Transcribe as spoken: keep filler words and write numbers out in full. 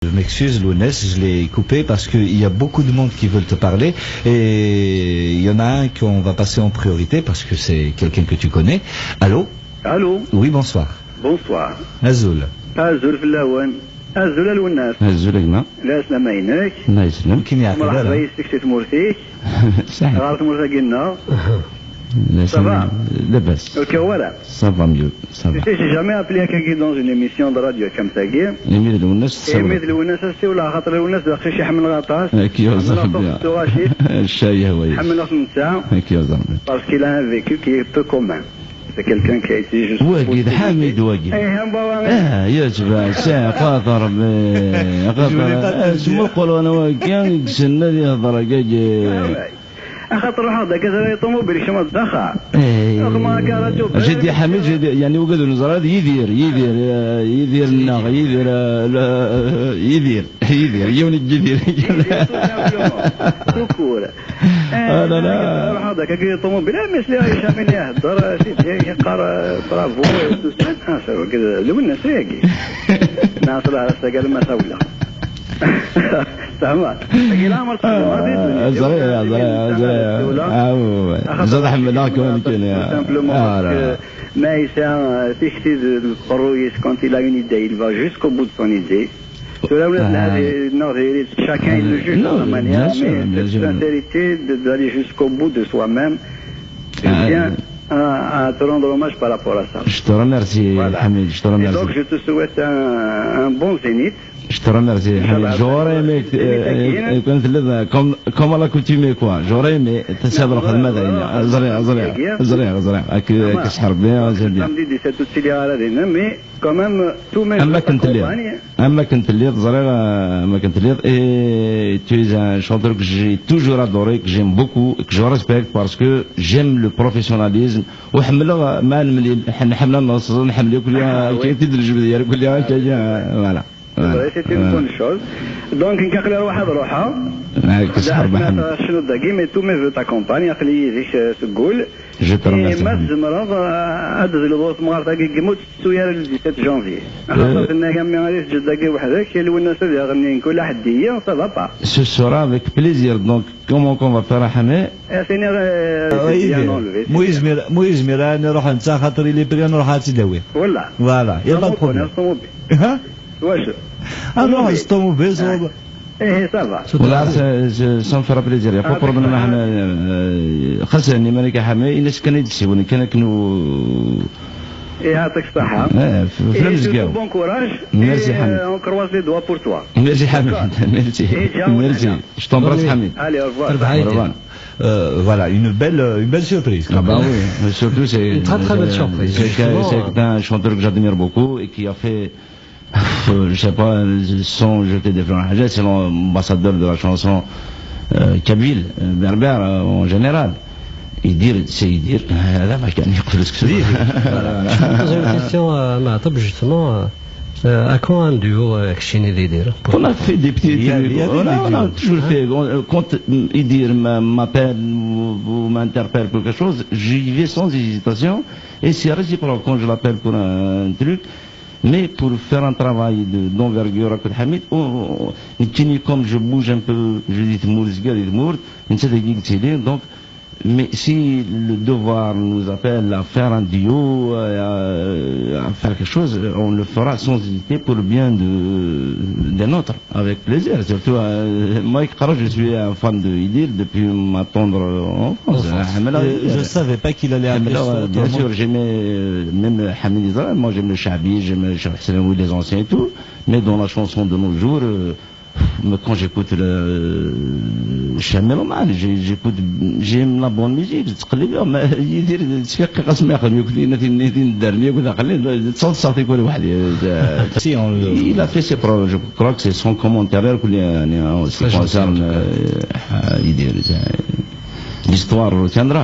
Je m'excuse, Lounès, je l'ai coupé parce qu'il y a beaucoup de monde qui veulent te parler et il y en a un qu'on va passer en priorité parce que c'est quelqu'un que tu connais. Allô ? Allô ? Oui, bonsoir. Bonsoir. Azul. Azul fell-awen. Azul a Lwennas. Azul a gma. Lɛeslama-inek. Lɛeslama. Ur kem-yeɛqil ara. Mṛeḥba yis-k si tmurt-ik. Saḥit. Ɣer tmurt-agi-nneɣ. Ça va ? Labas. Ur k-yuɣ wara. Ça va mieux, ça va. Tu sais, j'ai jamais appelé quelqu'un dans une émission de radio comme ça. Imi d Lwennas tessawleḍ. Imi d Lwennas ad ssiwleɣ, xaṭer Lwennas d aqcic i ḥemmleɣ aṭas. Ad k-yuẓ Rebbi. Ḥemmleɣ-t s tuɣac. Ccahi a wayes. Ḥemmleɣ-t netta. Ad k-yuẓ Rebbi. Parce qu'il a un vécu qui est peu commun. C'est quelqu'un qui a été jusqu'au bout de ses idées. Wagi d Ḥamid, wagi. Eh, ah, yeɛjeb-as, xaṭer, xaṭer, eh, smuqel ɣer wagi, yessen ad yehder, wagi. Axaṭer ruḥeɣ-d akka tura i ṭumubil kecmeɣ-d s axxam. Eh, Ruḥeɣ ma akka ara tuɣ. J'ai dit Ḥamid, j'ai dit, yeɛni, wagi ur neẓri ara d Yidir, Yidir, eh, Yidir-nneɣ, Yidir, eh, la, eh, Yidir, Yidir, yiwen n Yidir. Yidir, tout simplement. Tout court. Ah, là, là. Ruḥeɣ-d akka i ṭumubil, ah, mais sliɣ Hicam-in ihedder, ah, sidi, yeqqar, ah, bravo, et tout ça. Ah, c'est vrai, d Lwennas ayagi. Neɣ tura ass-agi alma sawleɣ. Tfehmeḍ? Agi leɛmer txedmeḍ. Ah, ẓriɣ, ẓriɣ, ẓriɣ. Ah, ouais, ouais. Axaṭer ẓriɣ ḥemmleɣ-kem akken. Tout simplement parce que ma yesɛa, euh, tikti deg uqerruy-is, quand il a une idée, il va jusqu'au bout de son idée. Tura ula d lɛali neɣ diri-tt, chacun il le juge de sa manière, mais cette sincérité de, d'aller jusqu'au bout de soi-même, je tiens à, à te rendre hommage par rapport à ça. Je te remercie, Hamid, je te remercie. Et donc, je te souhaite un, un bon zénith. Je te remercie, Hamid. J'aurais aimé que, euh, euh, comme, comme à l'accoutumée, quoi. J'aurais aimé, تسابر خدمة دايما. زريع، زريع، زريع، زريع. Samedi dix-sept août, il y a la dîner, mais quand même, tous mes voeux t'accompagnent. Am akken telliḍ, ẓriɣ, euh, am akken telliḍ, et tu es un chanteur que j'ai toujours adoré, que j'aime beaucoup, que je respecte parce que j'aime le professionnalisme. Ur ḥemmleɣ ma nemlil, ḥemmleɣ nneṣ, nḥemmel akk, ah, oui, akka i d-lejbed, yar akk, akka, voilà. C'est vrai, c'est une bonne chose. Donc, nekk aql-i ruḥeɣ ad ruḥeɣ. Acnu dagi, mais tous mes voeux t'accompagnent, aql-i yid-k, euh, seg wul. Je te remercie. Et ma tzemreḍ, euh, ad d-tezleḍ ɣer temɣart-agi n Yemma, ur tettu ara le dix-sept janvier. Axaṭer tenna-k, a mmi, ad teǧǧeḍ dagi weḥd-k, Lwennas ad iɣenni, mkul aḥeddi, ça va pas. Ce sera avec plaisir. Donc, comment qu'on va faire, Hamid? As-iniɣ, euh, c'est bien enlevé, c'est bien. Ma yezmir, ma yezmir ad nruḥ netta, xaṭer il est prêt ad nruḥ ad tt-id-awi. Voilà. Voilà, y a pas de problème. Ṭumubil, ṭumubil. Ha? Wacu? Ah non, c'est ṭumubil, c'est... Eh, ça va. Voilà, ça, ça, ça me fera plaisir. Y a pas de problème, euh, xas, ni Malika Hamid, il est ce qu'on est ici, on est... Iɛṭik ṣṣeḥḥa. Eh, f-, f-, et surtout, bon courage. Merci, Hamid. Et, euh, on croise les doigts pour toi. Merci, Hamid. D'accord. Merci. Et ciao, Hamid. Je t'embrasse, Hamid. Allez, au revoir. Au revoir. Euh, voilà, une belle, une belle surprise, quand même. Ah bah oui, mais surtout, c'est une très, très belle surprise, c'est un chanteur que j'admire beaucoup et qui a fait, euh, je sais pas, sans jeter des fleurs, c'est l'ambassadeur de la chanson, euh, kabyle, euh, berbère, euh, en général. Idir, c'est Idir. هذا ما كان يقول لك. Voilà. Je me pose une question, euh, Mahteb, justement, euh, Euh, à quand un duo, euh, avec Chine et Idir? On a fait des petits trucs. On a, on a toujours fait. On, euh, quand, euh, Idir m'a-, m'appelle ou, ou m'interpelle pour quelque chose, j'y vais sans hésitation. Et c'est réciproque. Quand je l'appelle pour un truc, mais pour faire un travail de, d'envergure, Abdel Hamid, on, on, comme je bouge un peu, je dis, donc, mais si le devoir nous appelle à faire un duo, euh, à, à faire quelque chose, on le fera sans hésiter pour le bien de, des nôtres, avec plaisir. Surtout, euh, moi, je suis un fan de Idir depuis ma tendre enfance. Enfance. Euh, je savais pas qu'il allait appeler ça autrement. Bien sûr, j'aimais, euh, même Hamid Israël, moi j'aime le Shabi, j'aime Cheikh Hussein, oui, les anciens et tout, mais dans la chanson de nos jours, euh, Mais quand j'écoute le, je suis un mélomane, j'ai-, j'écoute, j'aime la bonne musique, تقلب، mais Idir, c'est que quand même, يكون هنا في النادي الدرني، يكون داخل، تصوت صوتي كل واحد. Si, on le... Il a fait ses preuves, je crois que c'est sans commentaire, كل، يعني، en ce qui concerne, euh, Idir, l'histoire retiendra.